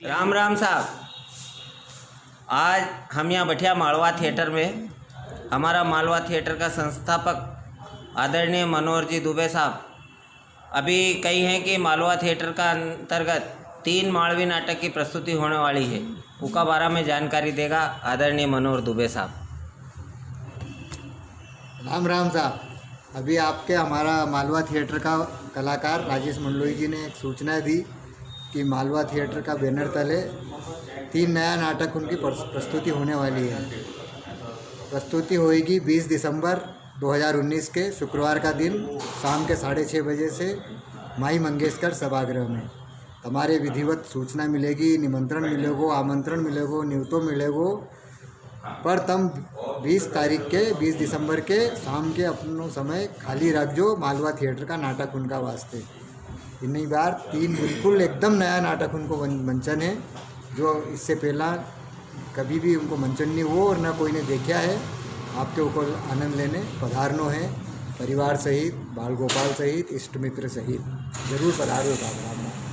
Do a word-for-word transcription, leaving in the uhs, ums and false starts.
राम राम साहब, आज हम यहाँ बैठ्या मालवा थिएटर में। हमारा मालवा थिएटर का संस्थापक आदरणीय मनोहर जी दुबे साहब अभी कही हैं कि मालवा थिएटर का अंतर्गत तीन मालवी नाटक की प्रस्तुति होने वाली है, उका बारा में जानकारी देगा आदरणीय मनोहर दुबे साहब। राम राम साहब, अभी आपके हमारा मालवा थिएटर का कलाकार राजेश मंडलोई जी ने एक सूचना दी कि मालवा थिएटर का बैनर तले तीन नया नाटक उनकी प्रस-, प्रस्तुति होने वाली है। प्रस्तुति होएगी बीस दिसंबर दो हज़ार उन्नीस के शुक्रवार का दिन शाम के साढ़े छः बजे से माई मंगेशकर सभागृह में। तमारे विधिवत सूचना मिलेगी, निमंत्रण मिलेगो, आमंत्रण मिलेगो, न्योतो मिलेगो, पर तम बीस तारीख के, बीस दिसंबर के शाम के अपनो समय खाली रखजो मालवा थिएटर का नाटक उनका वास्ते। इन्हीं बार तीन बिल्कुल एकदम नया नाटक उनको मन-, मंचन है, जो इससे पहला कभी भी उनको मंचन नहीं हुआ और ना कोई ने देखा है। आपके ऊपर आनंद लेने पधारनो है, परिवार सहित, बाल गोपाल सहित, इष्ट मित्र सहित जरूर पधारो साहब। राम राम।